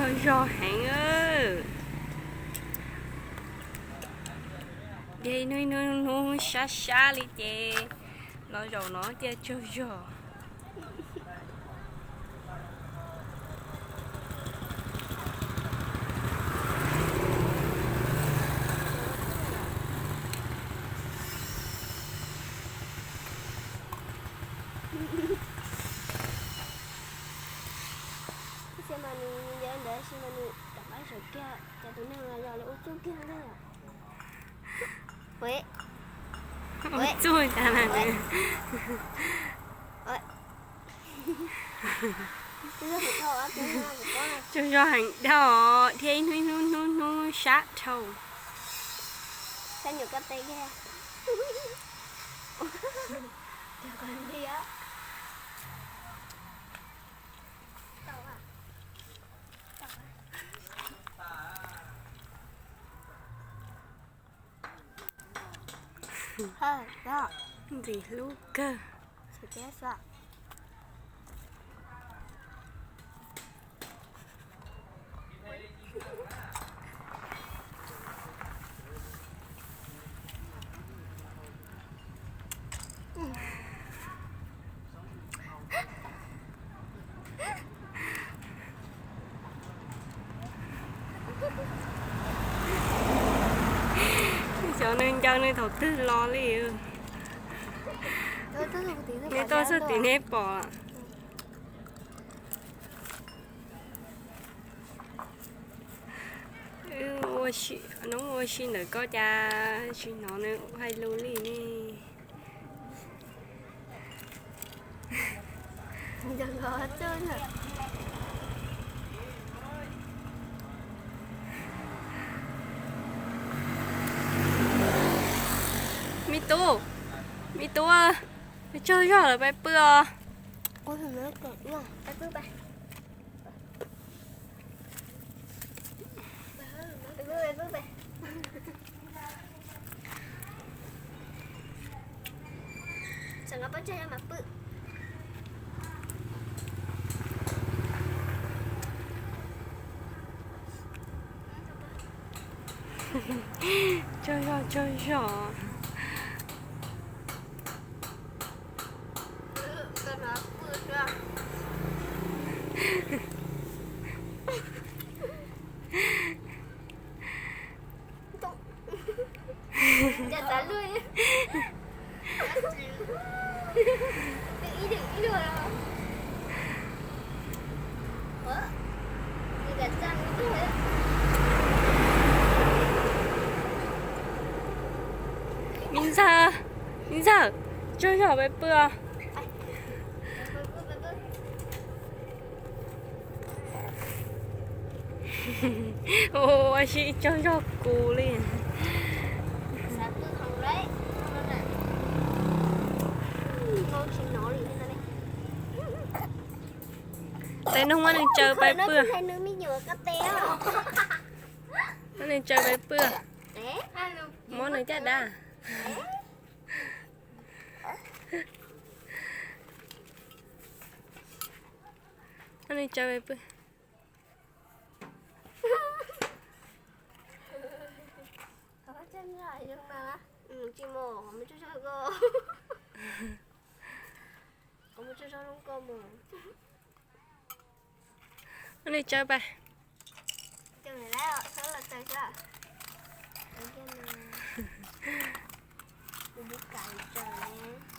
Tsaug zog heev. Dhia ib hnub ib hnub hnub sab sab li ces los zaum no thiaj tsaug zog. Tab sis mas nws ntawd tab sis mas nws rov qab sawv kiag, cas tus neeg los yog li ua txuj kiag ntag. Ua txuj cas na. Tsaug zog heev dhau, dhia ib hnub ib hnub hnub hnub sab dhau. Ntxim hlub kawg. Xyov nws ncaws nws thaum twg los li. Nws tuaj txog tim neb pom. Wb ua si, neb ua si ntawm koj cas tsis hnov nws hais lus li ne. Me tub, me tub, tsaug zog lawm, pais pw os. Tsaug zog, tsaug zog. Me ntxawg, me ntxawg, tsaug zog pais pw os. Ua si tsaug zog kuv li. Tais noog muab nws tsaws pais pw. Muab nws tsaws pais pw. Muab nws caj dab. Muab nws tsaws pais pw. Tsis mus, kuv mus tsaug zog ko, kuv mus tsaug zog zoo ko mus. Muab nws tsaws pais. Tsaws lawm, txhob los tsaws xwb. Kuv mus kam tsaws ne.